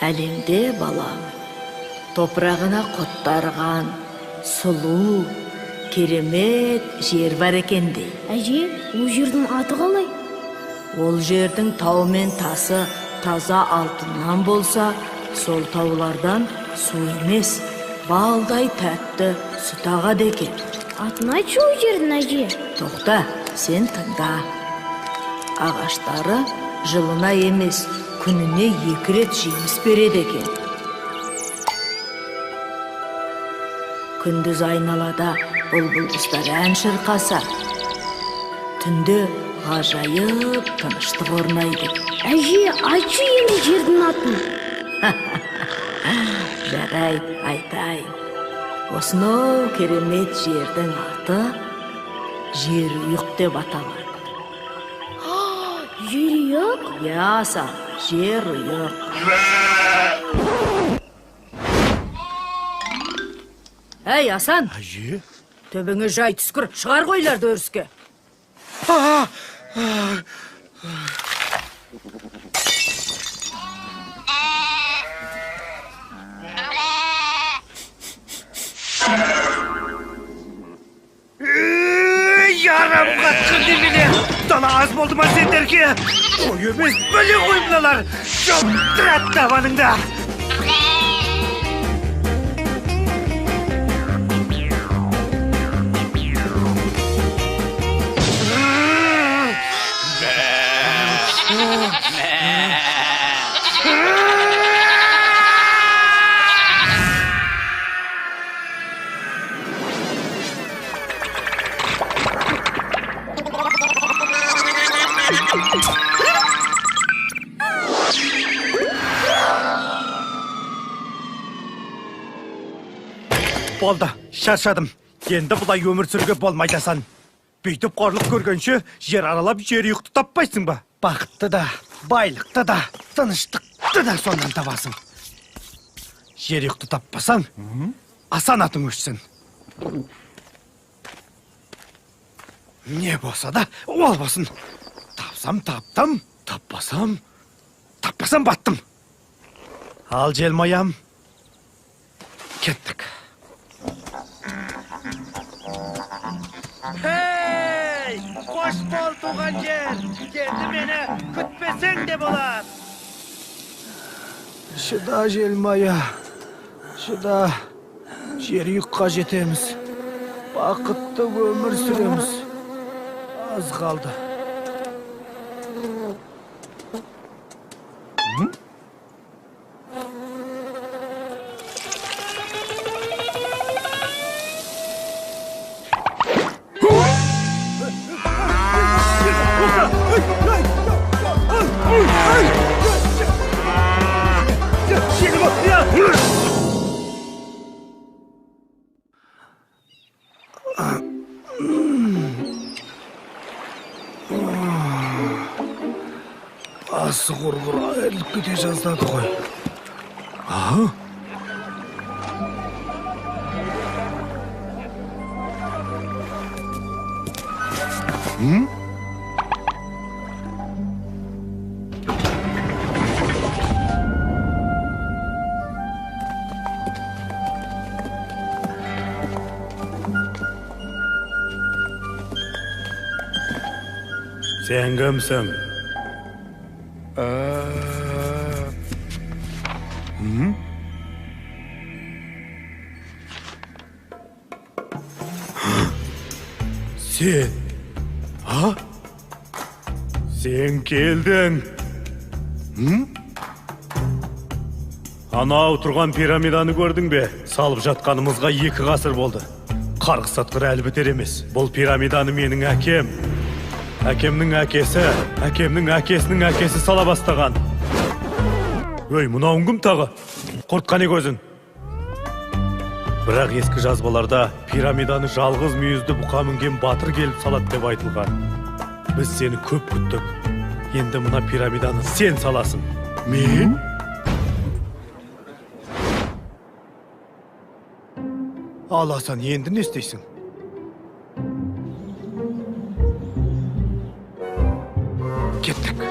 Әлемде, балам, топырағына құттарған сұлу, керемет жер бар екен дей. Әже, ол жердің аты қалай? Ол жердің тау мен тасы таза алтыннан болса, сол таулардан су емес, балдай тәтті сүт ағады екен. Атын айтшы ол жердің, әже. Тоқта, сен тыңда. Ағаштары жылына емес, күніне 2 рет жеміс береді екен. Күндіз айналада бұлбұл құстар ән шырқаса, түнде ғажайып тыныштық орнайды. Әже, айтшы енді жердің атын. Жарайды, айтайын. Осынау керемет жердің аты Жерұйық деп аталады. Жерұйық? Иә, Асан, Жерұйық. Әй, Асан! Әже? Төбеңе жай түскір, шығар қойларды өріске. Ярам қатқыр немене? Дала аз болды ма сендерге? Қой емес, бөле ғой мыналар. Жаптырат табаныңда. Болды, шаршадым. Енді бұлай өмір сүруге болмайды, Асан. Бүйтіп қорлық көргенше жер аралап жер ұйықты таппайсың ба? Бақытты да, байлықты да, тыныштықты да сонан табасың. Жер ұйықты таппасаң, Асан атың өшсін. Не болса да, ол болсын. Тапсам таптым, таппасам, таппасам баттым. Ал желмаям, кеттік. Hey! Қош бол, туған жер! Енді мені күтпесең де болады. Шыда, желмая, шыда. Жер ұйыққа жетеміз. Бақытты өмір сүреміз. Аз қалды. Асы құрғыр айырылып кете жаздады ғой. А? Сен кімсің? Сен? А? Сен келдің. Анау тұрған пирамиданы көрдің бе? Салып жатқанымызға 2 ғасыр болды. Қарғыс атқыр әлі бітер емес. Бұл пирамиданы менің әкем, әкемнің әкесі, әкемнің әкесінің әкесі сала бастаған. Өй, мынауың кім тағы? Құртқан көзін. Бірақ ескі жазбаларда пирамиданы жалғыз мүйізді бұқа мінген батыр келіп салады деп айтылған. Біз сені көп күттік. Енді мына пирамиданы сен саласың. Мен? Ал Асан, енді не істейсің? Кеттік.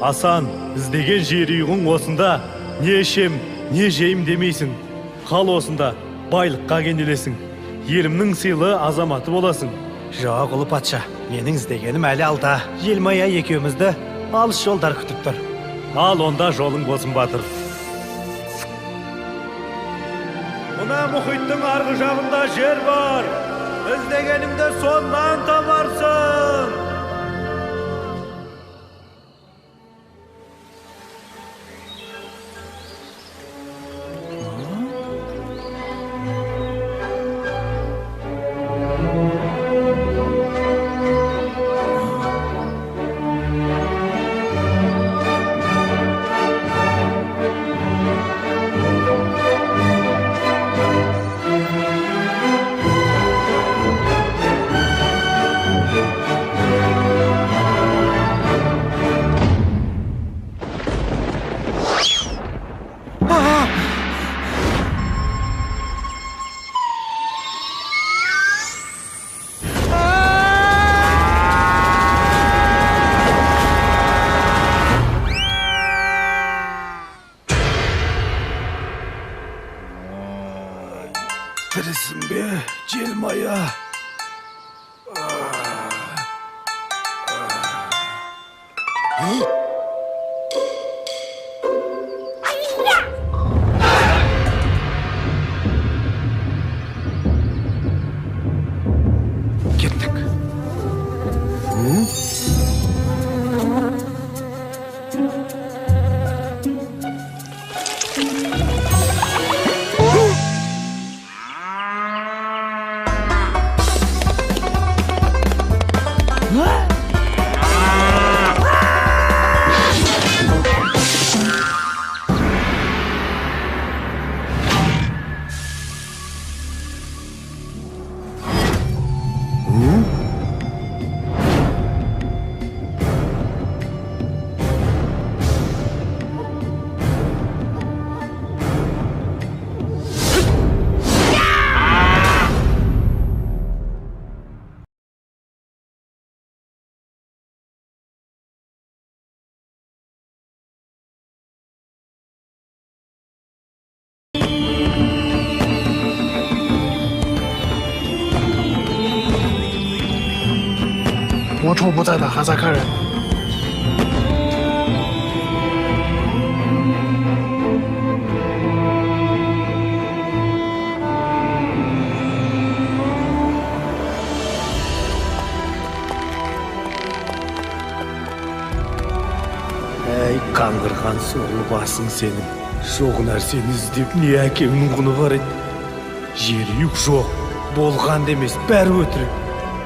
Асан, іздеген жерұйығың осында. Не ішем, не жейім демейсің. Қал осында, байлыққа кенелесің. Елімнің сыйлы азаматы боласың. Жоқ, ұлы патша, менің іздегенім әлі алда. Желмая екеумізді алыс жолдар күтіп тұр. Ал онда жолың болсын, батыр. Мына мұхиттың арғы жағында жер бар. Іздегеніңді соннан табарсың. Тірісің бе, Желмая? Кеттік. 无处不在的哈萨克人。 Әй, қаңғырған сорлы басың сенің. Жоқ нәрсені іздеп не әкемнің құны бар еді. Жерұйық жоқ, болған да емес, бәрі өтірік.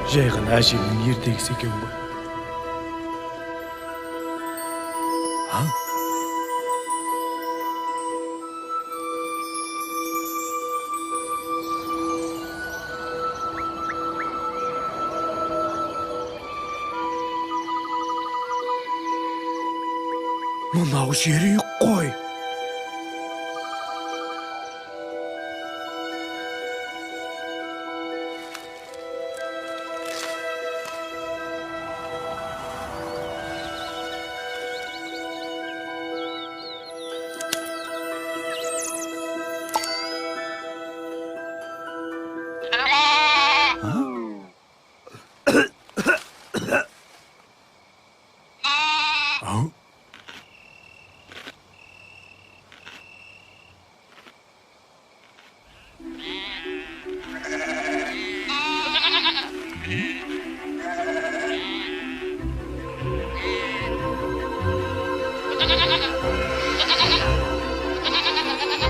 Жай ғана әжемнің ертегісі екен ғой. Мынау жерұйық қой.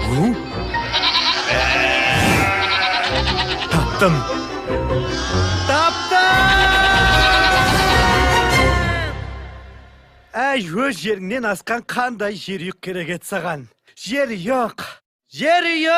嗯。Таптым! Таптым! Әй, өз жеріңнен асқан қандай жерұйық керек еді саған? Жерұйық! Жерұйық!